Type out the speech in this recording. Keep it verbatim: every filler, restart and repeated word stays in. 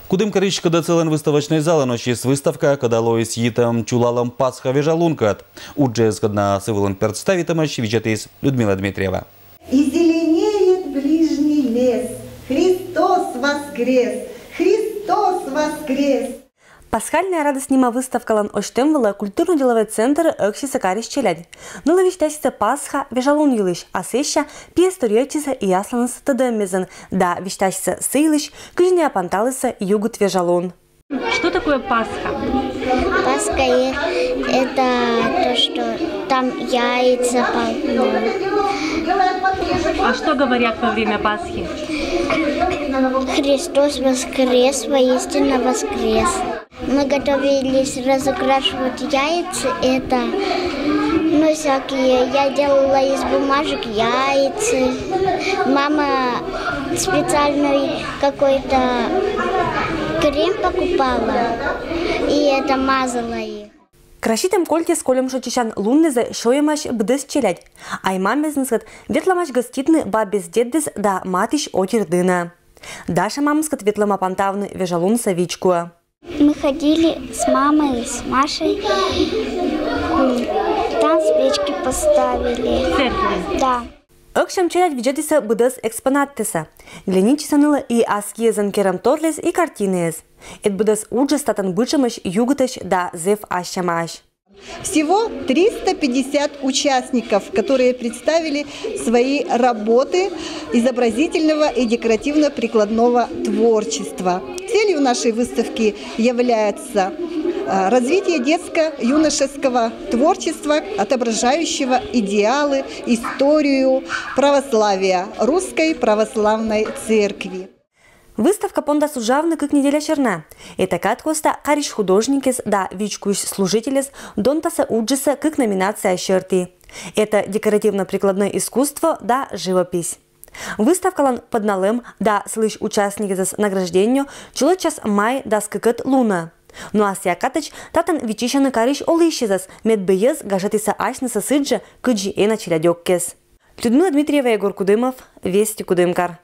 Кудымкарысь Кыдӧцӧлӧн выставочнӧй залын ӧсис выставка, кӧдӧ лоис йитӧм чулалӧм Пасха вежалункӧд. Уджыс, кодӧс на сы вылын пӧртставитӧмаӧсь, видзӧдіс Людмила Дмитриева. И зеленеет ближний лес. Христос воскрес! Христос воскрес! «Пасхальная радость» нима выставкалӧн ӧстӧм вылӧ культурно-делӧвӧй центрӧ ӧксисӧ карис челядь. Налы висьтасисӧ Пасха вежалун йылысь, а сэсся пиӧс торйӧдчисӧ и асланыс тӧдӧммезйын да висьтасисӧ сы йылысь, кыдзи найӧ панталісӧ югыд вежалун. Что такое Пасха? Пасха — это то, что там яйца полно. А что говорят во время Пасхи? Христос воскрес, воистину воскрес. Мы готовились разукрашивать яйца. Это, ну, всякие. Я делала из бумажек яйца. Мама специальный какой-то крем покупала и это мазала их. Краситӧм кольтіс кольӧм шойччысян луннизӧ сёйӧмаӧсь быдӧс челядь. Ай-маммезйыскӧд ветлӧмаӧсь гӧститны баббез-деддӧс да матысь отир дына. Даша мамыскӧд ветлӧма пантавны вежалунсӧ вичкоӧ. Мы ходили с мамой, с Машей. Там свечки поставили. В церкви? Да. Ӧксьӧм челядь видзӧдісӧ быдӧс экспонаттӧсӧ. Ленитчисӧ налы и ас киӧзйӧн керӧмторъяс, и картинаыс. Эд быдӧс уджыс татӧн бытшӧмӧсь югытӧсь да зэв ассямаӧсь. Всего триста пятьдесят участников, которые представили свои работы изобразительного и декоративно-прикладного творчества. Целью нашей выставки является э, развитие детско-юношеского творчества, отображающего идеалы, историю православия Русской Православной Церкви. Выставка пондас уджавны кык неделя сьӧрна. Этакад коста карысь художникӧс да вичкоысь служителӧс донтасӧ уджсӧ кык номинация сьӧрті. Это декоративно-прикладное искусство да живопись. Выставкалӧн пӧдналӧм да сылысь участникъясӧс награждениеӧ чолӧм час май дас кыкӧд лунӧ. Но а сійӧ кадӧдз татӧн виччысьӧны карысь олысьясӧс, мед бы йӧз гажӧдтісӧ асьнысӧ сідзжӧ, кыдзи ӧні челядьӧскӧд. Людмила Дмитриева, Егор Кудымов, Вести, Кудымкар.